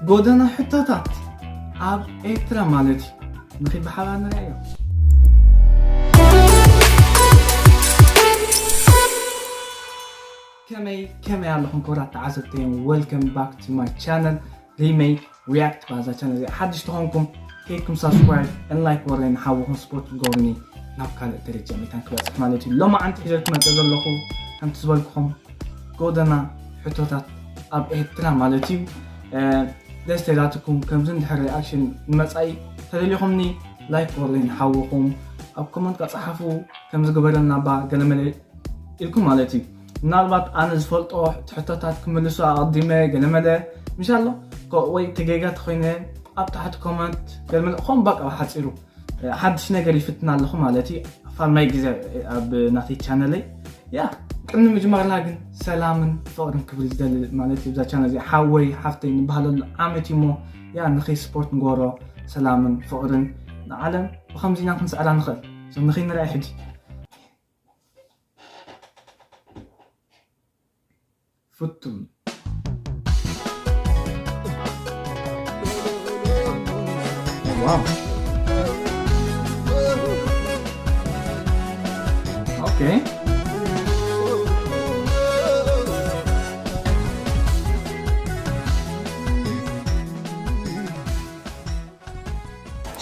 ጎደና ሕቶታት ኣብ ኤርትራ ማለት እዩ። ንኺድ ብሓባር ንርኣዮ። ከመይ ከመይ ኣለኹም ክቡራት ተዓዘብተይ? Welcome back to my channel ሪመይ ሪያክት። ባዛ ቻነል እዚ ሓድሽ ተኾንኩም ከይድኩም ሳብስክራይብ ን ላይክ ወረይ ንሓውኹም ስፖርት ገብርኒ ናብ ካልእ ደረጃ መታን ክበፅሕ ማለት እዩ። ሎማዓንቲ ሒዘልኩም መፀ ዘለኹ ከምቲ ዝበልኩኹም ጎደና ሕቶታት ኣብ ኤርትራ ማለት እዩ። ደስ ተላትኩም ከምዚ እንድሕር ሪኣክሽን ንመጻኢ ተደሊኹምኒ ላይክ ወርሊን ሓውኹም ኣብ ኮመንት ካ ጸሓፉ። ከምዚ ግበረልና ባ ገለመለ ኢልኩም ማለት እዩ። ምናልባት ኣነ ዝፈልጦ ሕቶታት ክምልሱ ኣቐዲመ ገለመለ ምሻሎ ወይ ተጌጋ ተኮይነ ኣብ ታሕቲ ኮመንት ገለመለ ኾም ባቃ ሓፂሩ ሓድሽ ነገር ይፍትና ኣለኹ ማለት እዩ። ፋልማይ ግዜ ኣብ ናተይ ቻነለይ ያ ቅድሚ ምጅማርና ግን ሰላምን ፍቕርን ክብል ዝደሊ ማለት እዩ። ብዛ ቻነል እዚኣ ሓወይ ሓፍተይ ንባህለሉ ዓመት እዩ እሞ ያ ንኸይ ስፖርት ንጎሮ ሰላምን ፍቕርን ንዓለም ብኸምዚና ክንስዕራ ንኽእል ንኸይ ንርኣይ ሕጂ ፍቱን። ዋው። ኦኬ።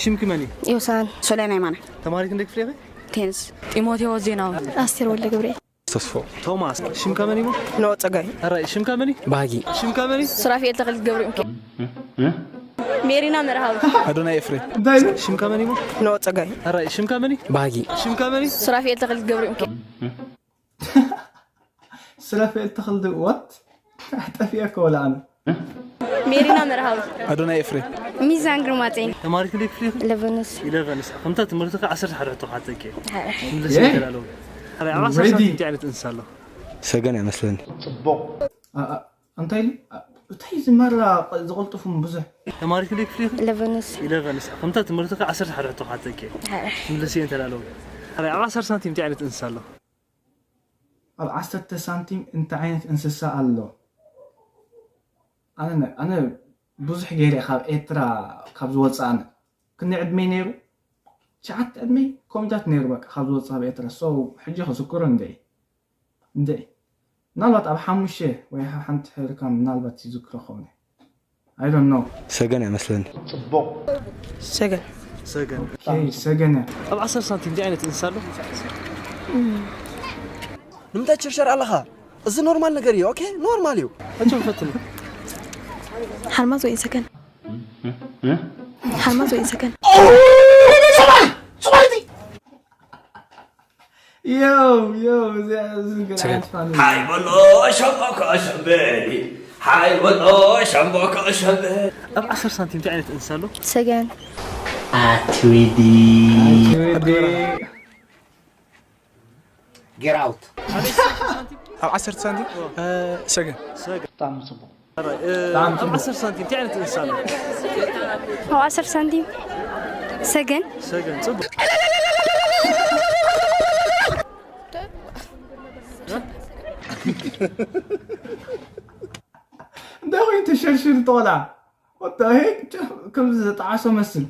ሽምኪ መን እዩ? ዮሳን ሶልያን ኣይማነ። ተማሪት እንደ ክፍለ ቴንስ። ጢሞቴዎስ ዜናዊ። ኣስቴር ወልደ ገብርኤል። ተስፎ። ቶማስ። ሽምካ መን እዩ? ኖ ጸጋይ። ኣራይ ሽምካ መን እዩ? ባህጊ። ሽምካ መን እዩ? ሱራፌል ተኽለ ገብርኤል። ሜሪና መርሃዊ። ኣዶናይ ኤፍሬም። እንታይ ኢሉ? ሽምካ መን እዩ? ኖ ጸጋይ። ኣራይ ሽምካ መን እዩ? ባህጊ። ሽምካ መን እዩ? ሱራፌል ተኽለ ገብርኤል። ሱራፌል ተኽለ ወት ጠፊኤ እኮ ወላ ኣነ። ሜሪና መርሃዊ። ኣዶናይ ኤፍሬም። ሚዛን ግርማፀይን። ተማሪ ክንደይ ክፍሊ ኢኺ? ኢለቨንስ። ኢለቨንስ። ከምታ ትምህርትኻ ዓሰርተ ሓደ ሕቶ ክሓተኪ እየ። ምልስ የ? ይተላለዉ። ኣራይ ኣብ ዓሰርተ ሬዲ። ሳንቲም እንታይ ዓይነት እንስሳ ኣሎ? ሰገን እያ መስለኒ። ኣ- ኣ- እንታይ ኢሉ? ኣ- እንታይ ዝመራ ዝቕልጥፉም ብዙሕ። ተማሪ ክንደይ ክፍሊ ኢኺ? ኢለቨንስ። ኢለቨንስ። ከምታ ትምህርትኻ ዓሰርተ ሓደ ሕቶ ክሓተኪ እየ። ምልስ ይተላለዉ። ኣራይ ኣብ ዓሰርተ ሳንቲም እንታይ ዓይነት እንስሳ ኣሎ? ኣብ ዓሰርተ ሳንቲም እንታይ ዓይነት እንስሳ ኣሎ? ኣነ ኣነ ብዙሕ ገይረ ካብ ኤርትራ ካብ ዝወፅእ ኣነ ክንደይ ዕድመይ ነይሩ? ትሽዓተ ዕድመይ ኮሚታት ነይሩ በቃ ካብ ዝወፅእ ኣብ ኤርትራ። So ሕጂ ክዝክሮ እንደ እንደ ምናልባት ኣብ ሓሙሽተ ወይ ሓንቲ ሕርካ ምናልባት ይዝክሮ ኸውን። I don't know። ሰገን እያ መስለኒ። ሰገን። ሰገን። ኦኬ፣ ሰገን እያ። ኣብ ዓሰርተ ሳንቲም እንታይ ዓይነት እንስሳ ኣሎ? ንምንታይ ትሽርሸር ኣለኻ? እዚ ኖርማል ነገር እዩ። ኦኬ፣ ኖርማል እዩ። ኣጆም ፈትኑ። ሓርማዝ ወይ ሰገን? ሓርማዝ ወይ ሰገን? ዮው ዮው እዚኣ ዝንገር ሰገን። ሓይ በሎ ሸምበቆ ሸምበል። ሓይ በሎ ሸምበቆ ሸምበል። ኣብ ዓሰርተ ሳንቲም እንታይ ዓይነት እንስሳ ኣሎ? ሰገን። ኣትሪዲ። ኣትሪዲ። ጌር ኣውት። ኣብ ዓሰርተ ሳንቲም እ፣ ሰገን። ሰገን። ብጣዕሚ ጽቡቕ። እ፣ ብጣዕሚ ኣብ ጽቡቕ። ዓሰርተ ሳንቲም እንታይ ዓይነት እንስሳ ኣሎ? ኣብ ዓሰርተ ሳንቲም ሰገን። ሰገን ጽቡቕ። እንታይ ኮይኑ ተሸርሽር ተቆላ? What the heck? ከምዚ ዘጣዓሶ መስል።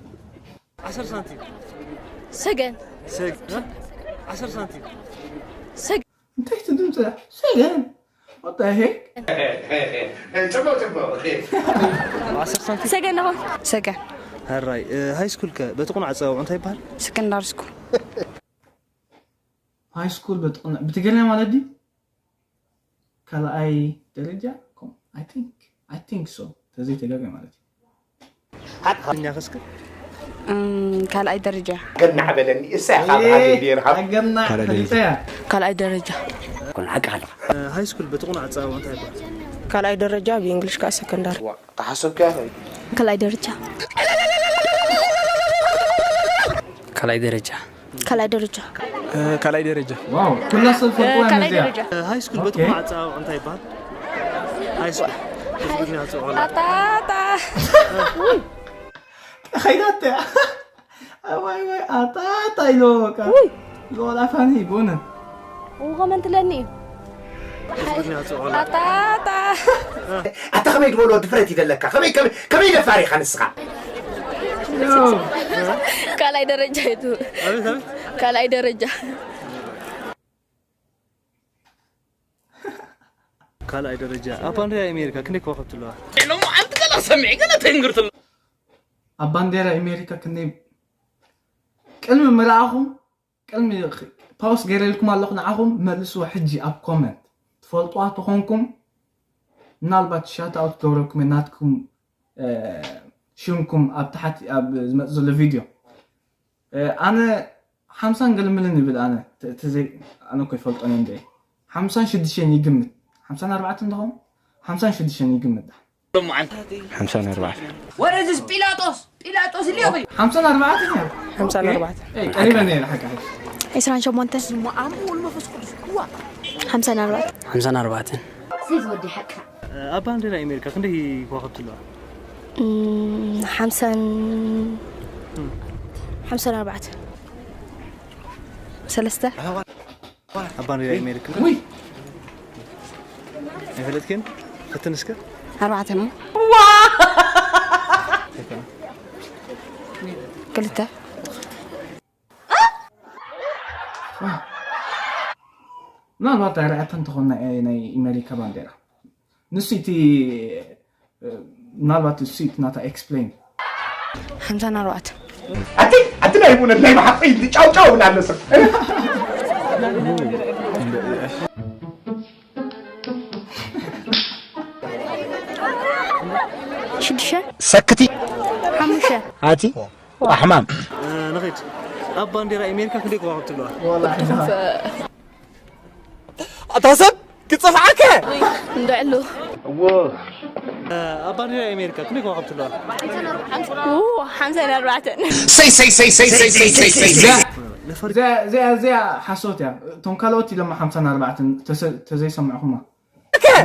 ዓሰርተ ሳንቲም። ሰገን። ሰግ-፣ እ? ዓሰርተ ሳንቲም። ሰግ-፣ እንታይ እቲ ድምፂ? ሰገን። What the heck? ጽቡቕ፣ ጽቡቕ። ዓሰርተ ሳንቲም። ሰገን ነኹም። ሰገን። ሕራይ፣ እ፣ ሃይ ስኩል ከ በቲ ቁኑዕ ኣጸዋውዑ እንታይ ይበሃል? ሰከንዳሪ ስኩል። ሃይ ስኩል በቲ ቁኑዕ፣ ብትግርኛ ማለት ድዩ? ካልኣይ ደረጃ ኮም-፣ I think፣ I think so። ተዘይተጋገ ማለት እዩ። ሓቅኛ ከስክ እም፣ ካልኣይ ደረጃ። ገና በለኒ፣ እሳ ኢኻ እየ፣ ብሃገር ሃብ። ኣገና ካልኣይ ደረጃ። ፈሊጠያ። ካልኣይ ደረጃ። ኩን ሓቂ ኣለኻ። ሃይ ስኩል በቲ ቁኑዕ ኣጸዋውዑ እንታይ ይበሃል? ካልኣይ ደረጃ ብእንግሊሽ ከዓ ሰከንዳሪ። ዋ፣ ተሓሰብካ? ካልኣይ ደረጃ። ካልኣይ ደረጃ። ካልኣይ ደረጃ። እ፣ ካልኣይ ደረጃ። ዋው፣ ኩላ ሰብ ፈልጥዋ ካልኣይ ነዚኣ። ደረጃ። ሃይ ስኩል በቲ ኦኬ። ቁኑዕ ኣጸዋውዑ እንታይ ይበሃል? ሃይ ስኩል። በቲ ቁኑዕ ኣጸዋውዑ። ኣታ፣ ኣታ። ከይዳት እያ። ኣዋይ፣ ዋይ፣ ኣታ፣ ኣታ ኢሎ በቃ። ውይ። ዝቆልዓ ፋኒ፣ ብእውነት። እው፣ ኮመንት ለኒ እዩ። ኣታ ኣታ ኣታ ከመይ ዝበሎ ድፍረት ይደለካ? ከመይ ከመይ ከመይ ደፋር ኢኻ ንስኻ? ካልኣይ ደረጃ እዩ። ካልኣይ ደረጃ። ካልኣይ ደረጃ ኣብ ባንዴራ ኣሜሪካ ክንደይ ከዋኽብቲ ኣለዋ? ኢሎም ኣንቲ ገለ ሰሚዕ ገለ ተንግርትሎ። ኣብ ባንዴራ ኣሜሪካ ክንደይ ቅድሚ ምርኣኹም ቅድሚ ፓውስ ገይረልኩም ኣለኹ ንዓኹም መልስዎ ሕጂ ኣብ ኮመንት ትፈልጥዋ ተኾንኩም ምናልባት ሻት ኣውት ገብረኩም ናትኩም ሽምኩም ኣብ ታሕቲ ኣብ ዝመጽእ ዘሎ ቪድዮ ኣነ ሓምሳን ገልምልን ይብል ኣነ ተዘይ ኣነ እኮ ይፈልጦን እንደ ሓምሳን ሽዱሽተን ይግምት ሓምሳን ኣርባዕተን እንደኾም ሓምሳን ሽዱሽተን ይግምት ሓምሳን ኣርባዕተን ወረዝስ ጲላጦስ ጲላጦስ ሊዮሪ ሓምሳን ኣርባዕተን እያ ሓምሳን ኣርባዕተን ቀሪበ ነይረ ሓቂ ሓቂ ዒስራን ሸሞንተን ስሙ ኣሙ ወልመፈስ ቅዱስ ዋ ሓምሳን ኣርባዕተን ሓምሳን ኣርባዕተን ስዝ ወዲ ሓቅኻ ኣብ ባንዴራ ኣሜሪካ ክንደይ ከዋኽብቲ ኣለዋ ሓምሳን ሓምሳን ኣርባዕተን ሰለስተ ኣብ ባንዴራ ኣሜሪካ ውይ ኣይፈለጥክን ፈትን እስከ ኣርባዕተ እሞ ክልተ ምናልባት ኣይረኣየካ እንተኾና ናይ ኣሜሪካ ባንዴራ ንሱ እቲ ምናልባት እሱ እቲ ናታ ኤክስፕሌን ሓምሳን ኣርባዕተ ኣቲ ኣቲ ናይ እውነት ናይ ብሓቂ ጫውጫው ብላ ኣለሰ ሽዱሽተ ሰክቲ ሓሙሽተ ኣቲ ኣሕማም ንኸይድ ኣብ ባንዴራ ኣሜሪካ ክንደይ ከዋኽብቲ ኣለዋ ኣታ ሰብ ክጸፍዓከ እንድዕሉ ኣብ ባንዴራ ኣሜሪካ ክንደይ ከዋኽብቲ ኣለዋ ሓምሳን ኣርባዕተን ሰይ ሰይ ሰይ ሰይ ሰይ ሰይ ሰይ ሰይ እዚኣ እዚኣ ሓሶት እያ እቶም ካልኦት ኢሎም ሓምሳን ኣርባዕተን ተዘይሰምዕኹማ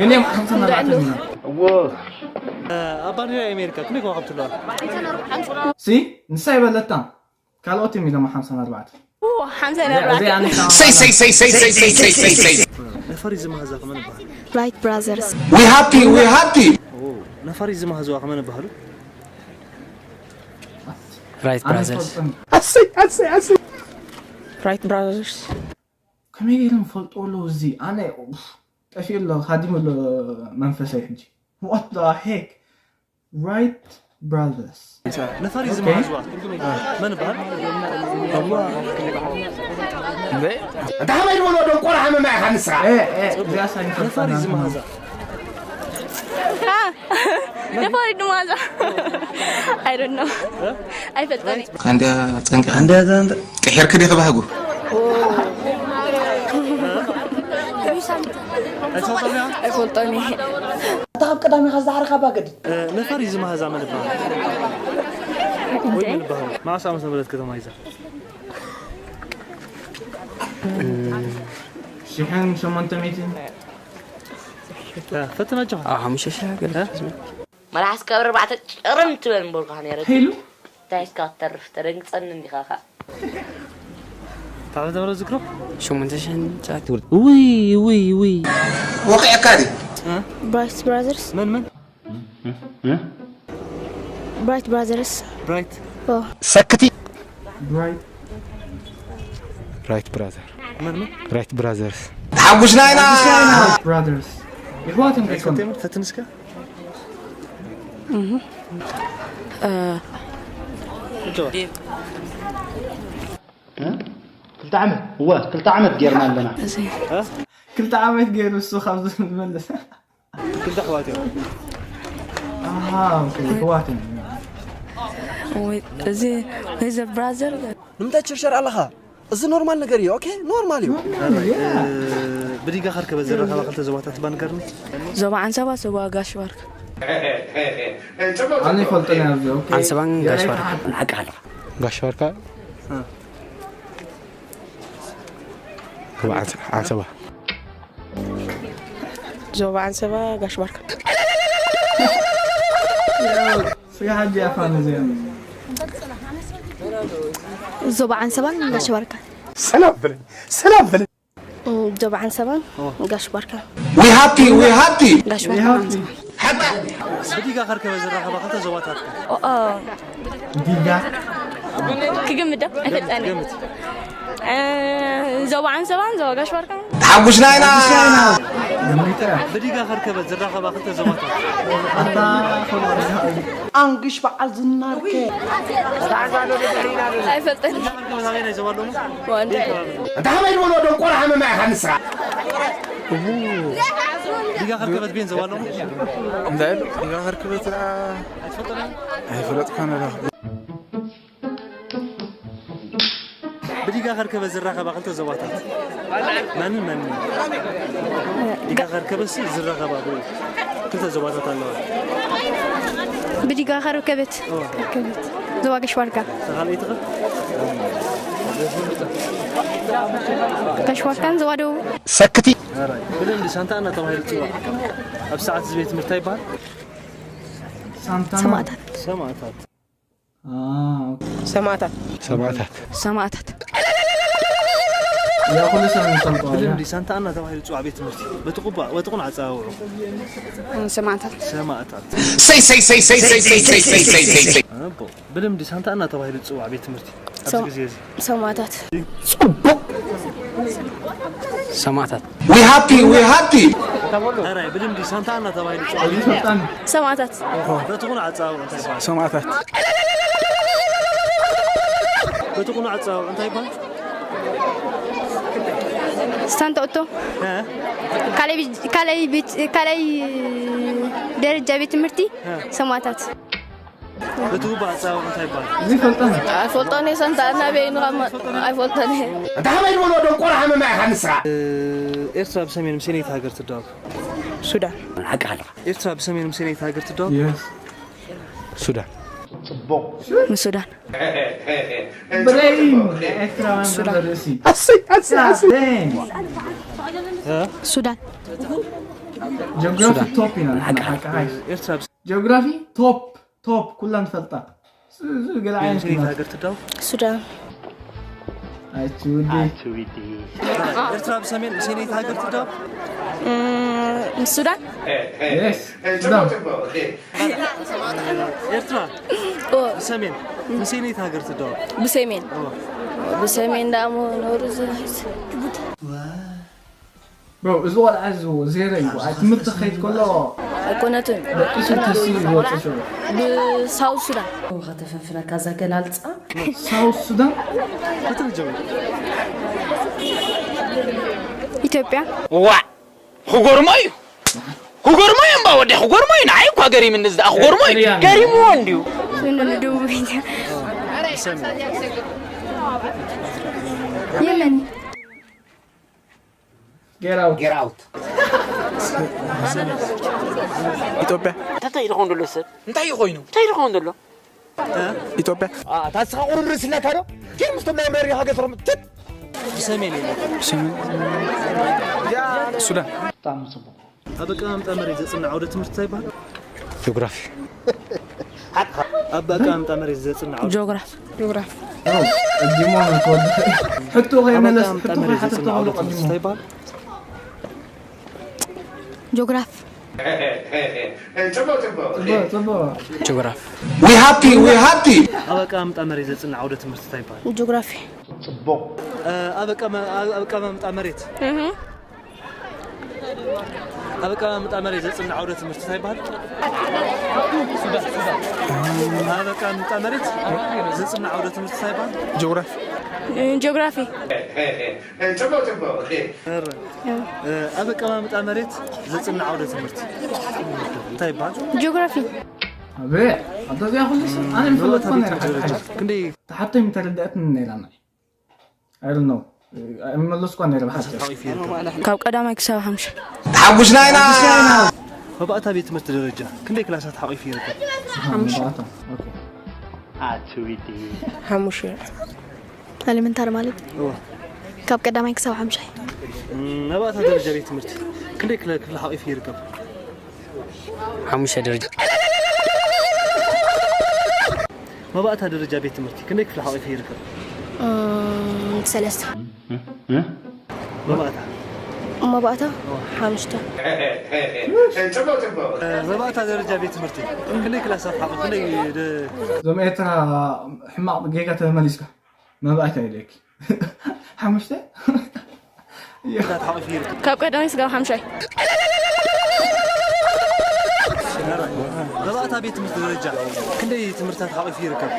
ገሊኦም ሓምሳን ኣርባዕተን ኢና ኣብ ባንዴራ ኣሜሪካ ክንደይ ከዋኽብቲ ኣለዋ ሲ ንሳ ይበለታ ካልኦት እዮም ኢሎም ሓምሳን ኣርባዕተን ሓምሳን እዚኣ ኣርባዕተን ንሳ ሰይ ሰይ ሰይ ሰይ ሰይ ሰይ ሰይ ሰይ ሰይ ነፋሪት ዝመሃዛ ከመን ይበሃል ራይት ብራዘርስ We happy, we happy. ነፋሪት ዝመሃዝዋ ከመን ይበሃሉ ራይት ብራዘርስ ኣሰይ ኣሰይ ኣሰይ ራይት ብራዘርስ ከመይ ገይሮም ፈልጥዎ ኣለዉ እዚ ኣነ ጠፊኡ ኣሎ ሃዲሙ ኣሎ መንፈሰይ ሕጂ what the heck right brothers ነፋሪት ዝመሃዝዋ መን ይበሃል እንተ ከመይ ዝበሎ ደንቆሮ ሃመማ ኢኻ ንስኻ እዚኣ ሳይንስ ነፋሪት ዝመሃዛ ነፋሪት ዝመሃዛ I don't know ኣይፈልጦን ካንዲያ ጸንቂ ካንዲያ ጸንቂ ቅሒርክ ዲኺ ባህጉ ኣይፈልጦን እታ ካብ ቀዳሚኻ ዝዳሕርካ ባገድ ነፋሪት ዝመሃዛ መን ይበሃል ወይ መን ይበሃል መዓስ ዓመተ ምህረት ከተማ ይዛ ሽሕን ሸሞንተ ሚእትን ፈትን ኣጆኻ ኣብ ሓሙሽተ ሺሕ ገለ መልሓስካ ኣብ ኣርባዕተ ጭርም ትበል ምበልኩኻ ነይረ ሄሉ እንታይ እስካ ክትተርፍ ተደንግፀኒ እንዲኻ ኸዓ ታብ ዘበረ ዝክሮ ሸሞንተ ሽሕን ጫት ውይ ውይ ውይ ወቂዕካ ድዩ ብራይት ብራዘርስ መን መን ብራይት ብራዘርስ ብራይት ሰክቲ ብራይት ራይት ብራዘር መን መን ራይት ብራዘርስ ተሓጉስና ኢና ብራዘርስ ይሕዋትን ከይኮኑ ፈትን እስከ ክልተ ዓመት እወ ክልተ ዓመት ጌርና ኣለና ክልተ ዓመት ገይሩ እሱ ካብ ዝመለስ ክልተ ኣሕዋት እዮም ኣሕዋት እዮም እዚ ወይ ዘ ብራዘር ንምንታይ ትሽርሸር ኣለኻ እዚ ኖርማል ነገር እዩ ኦኬ ኖርማል እዩ ብዲጋ ከርከበ ዘለኻ ክልተ ዞባታት ባንገርኒ ዞባ ዓንሰባ ዞባ ጋሽ ባርካ ኣነ ይፈልጦ ናይ ኣብዚ ኦኬ ዓንሰባን ጋሽ ባርካ ንሓቂ ሓቂ ጋሽ ባርካ ዞባ ዓንሰ- ዓንሰባ ዞባ ዓንሰባ ጋሽ ባርካ ስጋ ሓጂ ኣፋን እዚኣ ዞባ ዓንሰባን ጋሽ ባርካ ሰላም በለኝ ሰላም በለኝ ዞባ ዓንሰባን ኦ። ጋሽ ባርካ። We happy, we happy. ጋሽ ባርካ። ብዲጋ ከርከበ ዝራኸባ ክልተ ዞባታት። ኦ፣ ኦ። ዲጋ። ክግምት ዶ? ኣይፈልጣን እየ። ግምት። እ፣ ዞባ ዓንሰባን ዞባ ጋሽ ባርካ። ተሓጉስና ኢና። ብዲጋ ከርከበት ዝራኸባ ክልተ ዞባታት። ኣታ ኣንግሽ በዓል ዝናርከ። ኣይፈልጠን። ብዲጋ ከርከበት ኣበየናይ ዞባ ኣሎ? ዋንዳ። እንታይ ሓመድ በሎ ደንቆሮ ሓመማ ኢኻ ንስኻ። ብዲጋ ከርከበት ቤን ዞባ ኣሎ? እንታይ ኣሎ? ብዲጋ ከርከበት ኣ-፣ ኣይፈለጥካን ኣለኹ። ብዲጋ ከርከበ ዝራኸባ ክልተ ዞባታት። መንን መንን? ብዲጋ ከርከበ ሲ ዝራኸባ ብ-፣ ክልተ ዞባታት ኣለዋ። ብዲጋ ከርከበት። ኦ። ከርከበት። ዞባ ገሽ ባርካ። ተኻልኣይቲ ኸ? ገሽ ባርካን ዞባ ደቡብ። ሰክቲ። ኣራይ። ብልምዲ ሳንታ እናተባህለ ዝፅዋዕ ኣብ ሰዓት እዚ ቤት ትምህርቲ ይበሃል? ሳንታ። ሰማእታት። ሰማእታት። አ፣ ኦኬ። ሰማእታት። ሰማእታት። ሰማእታት። ያ፣ ኩሉ ሰብ ንፈልጦ፣ ያ። ብልምዲ ሳንታ ኣና ተባሂሉ ዝጽዋዕ ቤት ትምህርቲ። በቲ ቁባ-፣ በቲ ቁኑዕ ኣጸዋውዑ። ሰማእታት። ሰማእታት። ሰይ፣ ሰይ፣ ሰይ። ኣቦ፣ ብልምዲ ሳንታ ኣና ተባሂሉ ዝጽዋዕ ቤት ትምህርቲ። ኣብዚ ሰማ-፣ ግዜ እዚ። ሰማእታት። ጽቡቕ። ሰማእታት። We happy, we happy። ሕራይ ብልምዲ ሳንታ እናተባሂሉ ይጽዋዕ። ሰማእታት። በቲ ቁኑዕ ኣጸዋውዑ እንታይ ይበሃል? ሰማእታት። በቲ ቁኑዕ ኣጸዋውዑ እንታይ ይበሃል? ሳንታ ኦቶ። እ? ካልኣይ ቤት፣ ካልኣይ ቤት፣ ካልኣይ ደረጃ ቤት ትምህርቲ እ? ሰማእታት። እቲ ውባ ኣጸዋውዑ እንታይ ይበሃል? እዚ ፈልጠን። ኣይፈልጦን እየ፣ ሰንታ ናበይ ኢሉ ካብ መ-፣ ኣይፈልጦን እየ። እንተ ሓመድ በሎ ደንቆሮ ሓመማ ኢኻ ንስኻ። እ፣ ኤርትራ ብሰሜን ምስ ኣየነይቲ ሃገር ትዳወብ? ሱዳን። ሓቂ ሓቂ። ኤርትራ ብሰሜን ምስ ኣየነይቲ ሃገር ትዳወብ? የስ። ሱዳን። ምስ ሱዳን። ብሬን፣ ኤርትራውያን ሱዳን። ርእሲ። ኣሰይ፣ ኣሰይ፣ ኣሰይ። ብሬን። እ? ሱዳን። ጂኦግራፊ ሱዳን። ቶፕ ኢና ንሕና፣ ሓቂ ሓቂ። ኤርትራ ብስ- ጂኦግራፊ ቶፕ። ቶፕ ኩላ ንፈልጣ። ሱ-፣ ሱ-፣ ገለ ዓይነት ምስሌት ኩላ። ሃገር ትዳው? ሱዳን። ኣቲ ውዲ። ኣቲ ውዲ። ኤርትራ ብሰሜን ምስሌት ሃገር ትዳው? እም፣ ምስ ሱዳን? የስ፣ ሱዳን። ኤርትራ ኦ። ብሰሜን ምስሌት ሃገር ትዳው? ብሰሜን። ኦ። ብሰሜን ዳሞ ኖሩ ዝ-፣ ብሮ፣ እዚ ቆልዓ እዚ ዜሮ እዩ። ኣብ ትምህርቲ ክኸይድ ከሎ ኣይኮነትን። ደቂሱ ተስዩ ዝወፅእ ሽዑ። ብሳውት ሱዳን። ከተፈንፍነካ እዛ ገላልፃ። ሳውት ሱዳን? ኢትዮጵያ። ዋ! ክጎርሞ እዩ። ክጎርሞ እዩ እምባ ወዲ፣ ክጎርሞ እዩ። ንዓይ እኳ ገሪምኒ እዚ ደኣ ክጎርሞ እዩ። ገሪምዎ እንድዩ። ደቡብ ኢትዮጵያ። የመን። Get out. Get out. ኢትዮጵያ። እንታይ ይኸውን ዘሎ ሰብ? እንታይ ይኾይኑ? እንታይ ይኸውን ዘሎ? ኢትዮጵያ። አ፣ ታስኻ ቁሩብ ርእስነታ ዶ? ጌም ምስቶም ናይ መሪ ሃገር ሰሮም ትት። ብሰሜን የለ። ብሰሜን። ሱዳን። ብጣዕሚ ጽቡቕ። ኣብ ኣቀማምጣ መሬት ዘጽንዕ ዓውደ ትምህርቲ እንታይ ይበሃል? ጂኦግራፊ። ኣብ ኣቀማምጣ መሬት ዘጽንዕ ዓውደ ጂኦግራፊ። ጂኦግራፊ። ቀዲሞ ነው ተወልደ። ሕቶ ኣብ ከይመለስ፣ ኣቀማምጣ ሕቶ መሬት ከይሓተት ዘጽንዕ ዓውደ ተወልደ ትምህርቲ ቀዲሞ። እንታይ ይበሃል? ጂኦግራፊ። ጽቡቕ፣ ጽቡቕ። ጂኦግራፊ። We happy, we happy። ኣብ ኣቀማምጣ መሬት ዘጽንዕ ዓውደ ትምህርቲ እንታይ ይበሃል? ጂኦግራፊ። ጽቡቕ። እ፣ ኣብ ኣቀማ-፣ ኣብ ኣቀማምጣ መሬት። እህ። ኣብ ኣቀማምጣ መሬት ዘጽንዕ ዓውደ ትምህርቲ እንታይ ይበሃል? ኣብ ኣቀማምጣ መሬት ዘጽንዕ ዓውደ ትምህርቲ እንታይ ይበሃል? ጂኦግራፊ። እ፣ ጂኦግራፊ። እ፣ ኣብ ኣቀማምጣ መሬት ዘጽንዕ ዓውደ ትምህርቲ እንታይ ይበሃል? ጂኦግራፊ። ኣበይ? ኣንተ እዚኣ ኩሉ ሰብ ኣነ ምፈለጥኳ ነይረ። ክንደይ? ተሓቶይ ምተረድኣትኒ ነይራ ናይ። I don't know። ኣይመለስኳ ነይረ ብሓቂ። ካብ ቀዳማይ ክሳብ ሓምሻይ። ተሓጉስና ኢና። መባእታ ቤት ትምህርቲ ደረጃ ክንደይ ክላሳት ሓቂፉ ይርከብ? ሓምሻይ። ኦኬ። ኣቲ ዊዲ። ሓሙሽተ። ኤሌመንታሪ ማለት? እወ። ካብ ቀዳማይ ክሳብ ሓምሻይ። እም፣ መባእታ ደረጃ ቤት ትምህርቲ ክንደይ ክለ-፣ ክፍሊ ሓቂፉ ይርከብ? ሓሙሽተ ደረጃ። መባእታ ደረጃ ቤት ትምህርቲ ክንደይ ክፍሊ ሓቂፉ ይርከብ? እም፣ ሰለስተ። እ? እ? እ? መባእታ። መባእታ ሓሙሽተ። መባእታ ደረጃ ቤት ትምህርቲ ክንደይ ክላሳት ሓቑ? ክንደይ ደ- እዞም ኤርትራ ሕማቕ ጌጋ ተመሊስካ መባእታ ኢለኪ ሓሙሽተ ክላሳት ሓቑ ይርከብ? ካብ ቀዳማይ ስጋብ ሓምሻይ። መባእታ ቤት ትምህርቲ ደረጃ ክንደይ ትምህርትታት ሓቑ ይርከብ?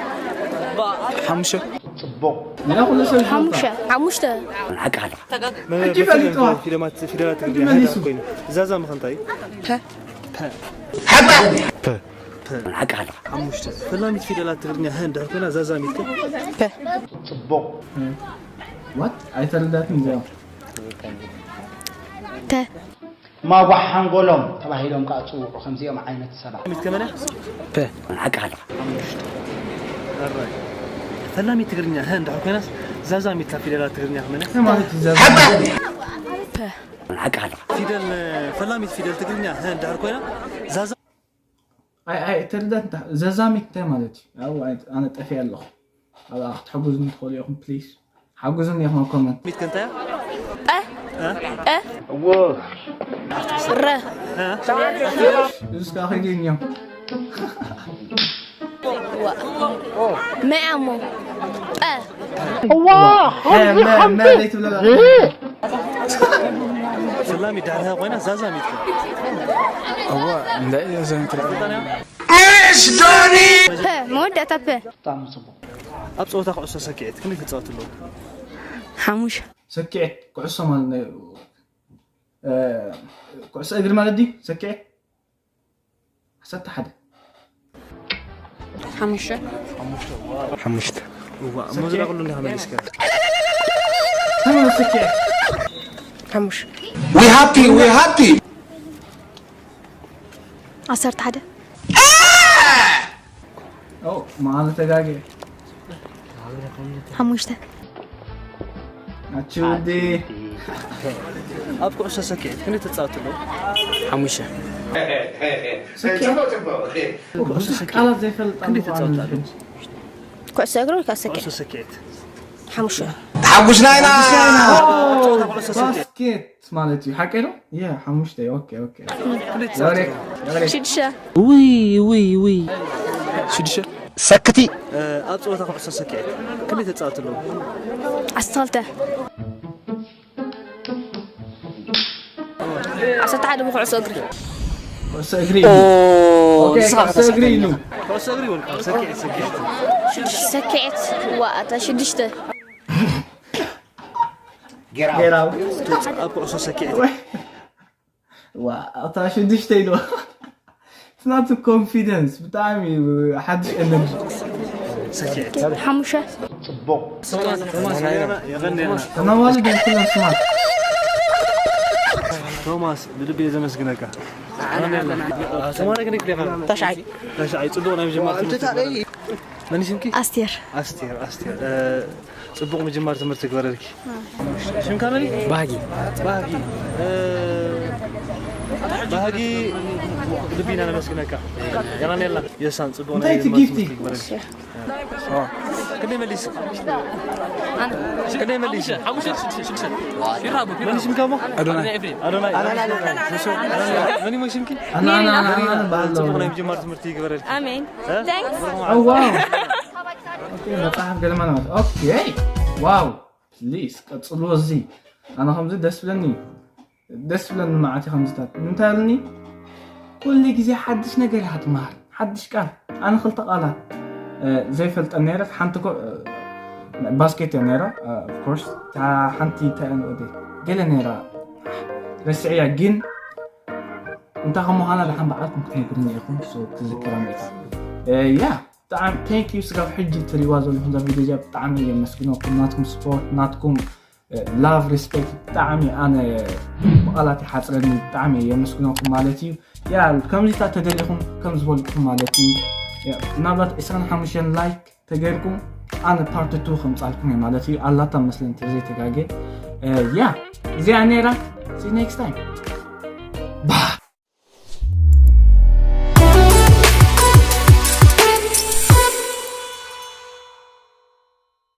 ሓሙሽተ ያ ኩሉ ሰብ ይፈልጣ። ሓሙሽተ ሓሙሽተ። ሕጂ ፈሊጥዋ። ፊደላት ፊደላት ሕጂ ትግርኛ መሊሱ። ኮይኑ ዛዛ ምኸንታይ? ፐ ሓሙሽተ ፈላሚት ፊደላት ትግርኛ ሀ እንድሕር ኮይና ዛዛሚት ከ? ፐ ዋት ኣይተረዳትን እዚኦም ተ ማጓሕ ሓንጎሎም ተባሂሎም ከዓ ፅውዑ ከምዚኦም ዓይነት ሰባት። ሚት ከመነ? ፐ ፈላሚት ትግርኛ ሀ እንድሕር ኮይናስ ዛዛሚት ካብ ፊደላት ትግርኛ ከመነ? ማለት ይዘብ ፐ ፊደል ፈላሚት ፊደል ትግርኛ ሀ እንድሕር ኮይና ዛዛ ኣይ ኣይ ተረዳት እንታ ዘዛሚት እንታይ ማለት እዩ? ያው ኣይ- ኣነ ጠፊ ኣለኹ። ኣብ ክትሕግዙ ትኽእሉ ኢኹም ፕሊዝ። ሓግዙኒ ኢኹም ኣብ ኮመንት። ሚት ከንታያ ረ እዚስ ከዓ ከይገኘ መያሞ ጠ መ መ ዘይትብለላ ፈላሚት ዳርሃ ኮይና ዛዛሚት ከ? እዋ እንታይ እያ ዘንትራ ፐ መወዳእታ ፐ ብጣዕሚ ፅቡቅ። ኣብ ፀወታ ኩዕሶ ሰኪዐት ክንደይ ተፃወት ኣለዉ? ሓሙሽ ሰኪዐት ኩዕሶ ማለት ናይ እ፣ ኩዕሶ እግሪ ማለት ድዩ ሰኪዐት ዓሰርተ ሓደ ሓሙሽተ ሓሙሽተ እዋ እሞ ዝረቕሉ እንዲኻ መሊስካ ተመለስ ሰኪዐት ሓሙሽ We happy, we happy. ዓሰርተ ሓደ ኦ መዓለ ተጋገ ሓሙሽተ ኣቺ ውዲ ኣብ ኩዕሶ ሰኪዐት ክንደይ ተፃወት ኣለዉ? ሓሙሽተ ሰኪዐት ኩዕሶ ሰኪዐት ቃላት ዘይፈልጣ ክንደይ ተፃወት ኣለዉ? ኩዕሶ እግሪ ወይ ከዓ ሰኪዐት ኩዕሶ ሰኪዐት ሓሙሽተ ተሓጉስና ኢና። ጸወታ ኩዕሶ ሰኪዐት ባስኬት ማለት እዩ ሓቀይ ነው የ ሓሙሽተ ኦኬ ኦኬ ክንደይ ተፃወት ኣለዉ? ሽዱሽተ ውይ ውይ ውይ ሽዱሽተ ሰክቲ ኣብ ፀወታ ኩዕሶ ሰኪዐት ክንደይ ተፃወት ኣለዉ? ዓሰርተ ክልተ ዓሰርተ ሓደ ብኩዕሶ እግሪ ኩዕሶ እግሪ ንስኻ ኩዕሶ እግሪ ኢሉ ኩዕሶ እግሪ ይበልካ ሰኪዐት ሰኪዐት ሰኪዐት ዋ እታ ሽዱሽተ ጌራው ኣብ ኩዕሶ ሰኪዐት ዋ እታ ሽዱሽተ ኢሉ ናቱ ኮንፊደንስ ብጣዕሚ ሓድሽ ኤነርጂ ሰኪዐት ሓሙሽተ ፅቡቅ። ቶማስ የቐንየልና ተማዋሊ ድን ኩለን ስማት ቶማስ ብልቢ እየ ዘመስግነካ። ትማሊ ክንደይ ክፍለ ኢኻ? ታሽዓይ ታሽዓይ ጽቡቕ ናይ ምጅማር ትምህርቲ ግበረልኪ። መን እዩ ሽምኪ? ኣስቴር ኣስቴር ኣስቴር እ፣ ጽቡቕ ምጅማር ትምህርቲ ግበረልኪ። ሽምካ መን እዩ? ባህጊ ባህጊ እ፣ ባህጊ ልቢና ነመስግነካ። የቐንየልና የሳን ጽቡቕ ናይ እንታይ እቲ ምጅማር ጊፍቲ? ትምህርቲ ግበረልኪ። ክንደይ መሊስ? ክንደይ መሊስ? መን ሽምካ እሞ? ኣዶናይ ኣዶናይ። መን እዩ ሽምኪ? ኣና ኣና ኣና ኣና ባሎ ጽቡቕ ናይ ምጅማር ትምህርቲ ይግበረልኪ። ኣሜን እ? ታንክስ ኦ ዋው ኦኬ መጽሓፍ ገለማ ነው ኦኬ ዋው ፕሊዝ ቀጽሎ እዚ ኣና ከምዚ ደስ ብለኒ ደስ ብለኒ መዓት ከምዝታት እንታይ ኣልኒ ኩሉ ግዜ ሓድሽ ነገር እያ ትመሃር ሓድሽ ቃል ኣነ ክልተ ቃላት እ፣ ዘይፈልጠን ነይረ ሓንቲ ኮ- እ፣ ባስኬት እያ ነይራ ኦፍኮርስ እታ ሓንቲ እንታይ እያ ንወደይ ገለ ነይራ ረስዕያ ግን እንታይ ከም ምዃና ደሓን በዓልኩም ክትነግርኒ ኢኹም so ክዝክራ ሚእታ ያ ብጣዕሚ thank you ስጋብ ሕጂ ትሪዋ ዘለኹም እዛ ቪድዮ እዚኣ ብጣዕሚ እየ መስግነኩም ናትኩም ስፖርት ናትኩም ላቭ ሪስፔክት ብጣዕሚ ኣነ ብቓላት ይሓፅረኒ ብጣዕሚ የመስግነኩም ማለት እዩ ያ ከምዚታት ተደሊኹም ከም ዝበልኩም ማለት እዩ ያ፣ ምናልባት ዕስራን ሓሙሽተን ላይክ ተገይርኩም ኣነ ፓርት ቱ ከምፃልኩም እየ ማለት እዩ ኣላታ መስለኒ ተዘይተጋገ ያ እዚኣ ነይራ see you next time bye